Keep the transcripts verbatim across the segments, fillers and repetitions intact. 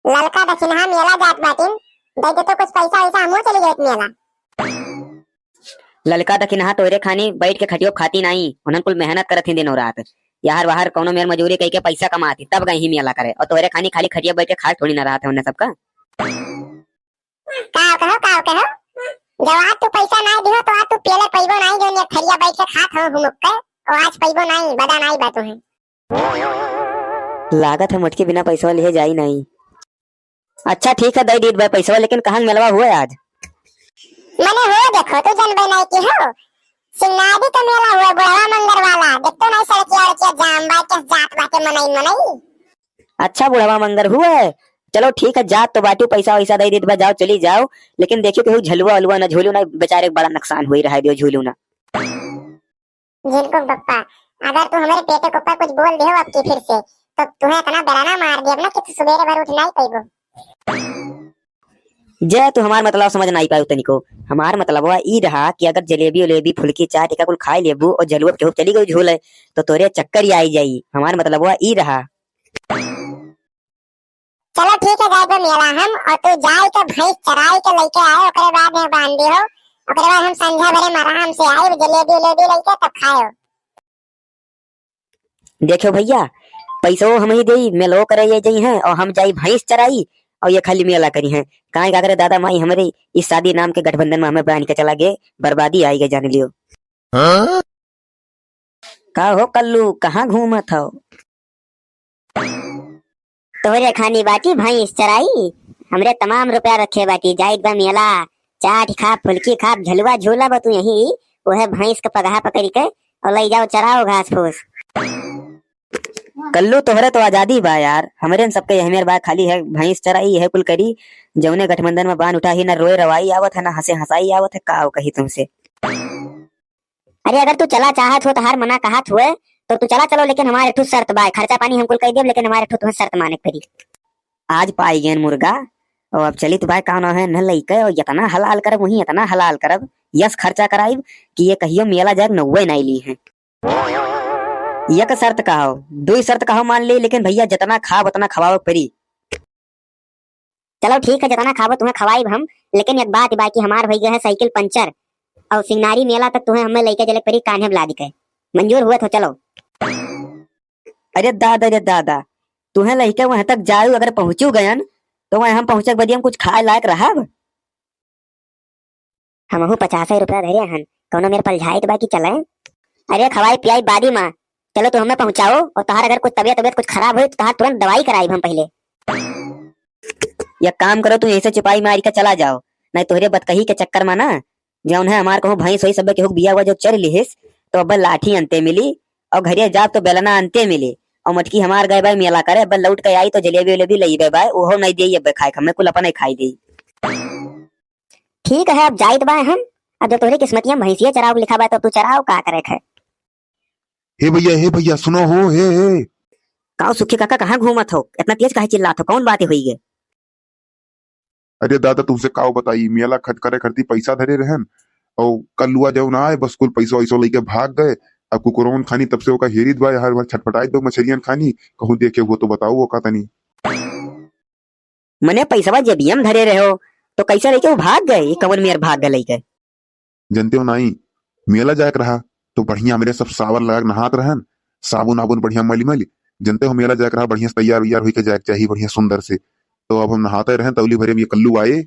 ललका दखिनहा मेला जात बाटिन, दे देतो कुछ पैसा वैसा, हमहू चली जाइत मेला। ललका दखिनहा तोहरे खानी बैठ के खटियो खाती नाई, उन्हन कुल मेहनत करत ही दिनों रात, यार वाहर कौनो मेर मजूरी कई के पैसा कमाती तब गई ही मेला करे, और तोहरे खानी खाली खटिया बैठ के खाए थोड़ी ना रहत है उन्हें सबका। का कहो, का कहो? जब आज तू पैसा नाई दिहो तो आज तू पेले पैबो नाई, जो ये थरिया बैठ के खात हो हुमुक के, और आज पैबो नाई, बदा नाई बा तुहे। लागत है मोटकी बिना पैसवा लिए जाई नाई। अच्छा ठीक है, दे दीत बा पैसवा, लेकिन कहाँ मेलवा हुआ आज? मने हो देखो, तू जनबे नाई की हो, सिंगारी का मेला हुआ बुढ़वा मंगर वाला, देखतो नाई सड़किया वड़किया जाम बा, किस जात बाटे मनई मनई। अच्छा बुढ़वा मंगर हुआ है, चलो ठीक है, जात तो बाटू, पैसा वैसा दे दीत बा, जाओ चली जाओ, लेकिन देखियो केहू झलुआ उलुआ ना झूलू ना, बेचारे के बड़ा नुकसान हुई रहा है, दियो झूलू ना। झिनकुक बप्पा, अगर तू हमरे पेटे के ऊपर कुछ बोल दिहो अब की फिर से, तो तुहे इतना बेलाना मार देब ना कि तू सुबेरे भर उठ नाई पइबो। जय, तू हमार मतलब समझ नाई पायो तनिको। हमार मतलबवा ई रहा कि अगर जलेबी उलेबी, फुलकी, चाट, एका कुल खाए लेबू और झलुआ केहू चली गई झूले, तो तोरे चक्कर ही आई जाई। हमार मतलबवा ई रहा। चलो ठीक है, जाए दो मेला हम, और तू जाए के भैंस चराए के लेके आए, ओकरे बाद में बांध दी हो, ओकरे बाद हम संझा भरे में आराम से आए, जलेबी उलेबी लेके तब खाए। देखो भैया, पैसो हम ही देई, मेलो करे ये जई हैं, और हम जाई भैंस चराई, और ये खाली मेला करी हैं। काहे का करे दादा माई हमरे इस शादी नाम के गठबंधन में हमें बांध के चला गए, बर्बादी आई गए जान लियो। हाँ? का हो कल्लू, कहाँ घूमत हो? तोहरे खानी बाटी भैंस चराई, हमरे तमाम रुपया रखे बाटी, जाइत बा मेला, चाट खाब, फुलकी खाब, झलुआ झूलब, तू यही ओहे भैंस के पगहा पकड़ के और लई जाओ चराओ घास फूस। कल्लू तोहरे तो आजादी बा यार, हमरे न सबके यह मेर बा, खाली है भैंस चराई, यह कुल करी, जौने गठबंधन में बान उठा ही, ना रोए रवाई आवत है, ना हंसे हंसाई आवत है, का कही तुमसे। अरे अगर तू चला चाहत हो, तोहार मना कहत हुए, तो तू चला चलो, लेकिन हमारे ठो शर्त बा, खर्चा पानी हम कुल कई देब, लेकिन हमारे ठो तुम्हें शर्त माने के पड़ी। आज पाई गेन मुर्गा, और अब चलित बा, का नाम है, न लइके, और इतना हलाल करब, वहीं इतना हलाल करब, यस खर्चा कराइब कि ये कहियो मेला जाए नौवे नाई ली है। एक शर्त का हो, दुई शर्त का हो मान ली, लेकिन भैया जितना खाब उतना खवावे के पड़ी। चलो ठीक है, जितना खाबो तुम्हें खवाइब हम, लेकिन एक बात बा कि हमार होई गए है साइकिल पंचर, और सिंगनारी मेला तक तुम्हें हमें लेके चले पड़ी कान्हे लाद के। मंजूर हुए तो चलो। अरे दादा, अरे दादा, तुम्हें लेके वहां तक जाऊ, अगर पहुंचू गयन तो वहां हम पहुंचे के बदिया हम कुछ खाए लायक रहब? हमहू पचासे रुपया धरे हन, कौनो मेर पलझाइत बा कि चले? अरे खवाई पियाई बादी माँ, चलो तू हमें पहुँचाओ, और तहार अगर कुछ तबियत तबियत कुछ खराब होई तो तहार तुरंत दवाई कराइब हम पहिले। एक काम करो, तू यहीं से चुपाई मार के चला जाओ, नहीं तोहरे बतकही के चक्कर में ना, जौन है हमार कहूँ भैंस होई सब केहू बिया हुआ जो चर लिहिस, तो अब लाठी अंते मिली, और घरे जाब तो बेलना अंते मिली, और मटकी हमार गए बाय मेला करे, अब लौट के आई तो जलेबी उलेबी लईबे बाय, ओहो नहीं देई अब खाए, हमें कुल अपने खाई देई। ठीक है, अब जाइत बाय हम। अब जब तोहरे किस्मतिया में भैंसिया चराव के लिखा बा, तब तू चराव का करे है? हे भैया, हे भैया, सुनो हो, हे, हे। काओ सुखी काका, कहाँ घूमत हो? इतना तेज काहे चिल्लात हो? कौन बात होई गे? अरे दादा, तुमसे काओ बताई, मेला खट करे खरती पैसा धरे रहन, और कल्लुआ जौन आए, बस कुल पैसा वैसा लेके भाग गए। अब कुकुरौन खानी तब से ओका हेरित बा, हर बार छटपटाइत बा मछरियन खानी, कहूँ देखे हो तो बताओ ओका तनी। मने पैसवा जेबिया में धरे रहो, तो कैसे लेके वो भाग गए? ये कवन मेर भाग गए लेके? जनते हो नाई, मेला जाए के रहा, तो बढ़िया मेरे सब सावन लगा के नहात रहन, साबुन आबुन बढ़िया मली मली। जनते हो मेला जाए के रहा, बढ़िया से तैयार उयार होई के जाए के चाही, बढ़िया सुंदर से। तो अब हम नहाते रहन, तौली भरे में ये कल्लू आए,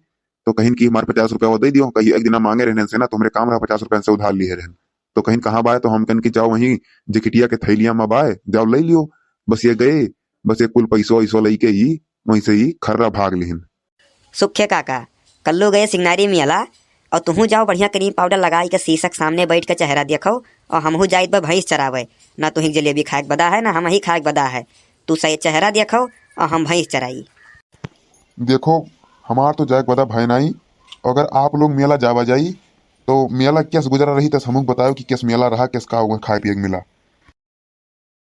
तो कहिन कि हमारे पचास रुपया वो दे दियो, कहीं एक दिना मांगे रहने से ना, तो हमरे काम रहा पचास रुपया से उधार लिए रहन। तो कहिन कहाँ बाय, तो हम कहन कि जाओ वहीं जैकेटिया के थैलिया में बाय, जाओ ले लियो। बस ये गए, बस ये कुल पैसो वैसो लेके ही वहीं से ही खर्रा भाग लिहिन। सुखे काका, कल्लू गए सिंगनारी मेला, और तुहूँ जाओ बढ़िया क्रीम पाउडर लगाई के शीशक सामने बैठ के चेहरा देखो, और हमहू जाइत बा भैंस चरावे। ना तुही जलेबी खाए के बदा है, ना हम ही खाए के बदा है। तू सही चेहरा देखो, और हम भैंस चराई। देखो, हमार तो जाए के बदा भय नाई। अगर आप लोग मेला जावा जाई, तो मेला कैस गुजरा रही, तस हमहू बताओ कि कैस मेला रहा, कैस का हुआ खाए पिए के मिला।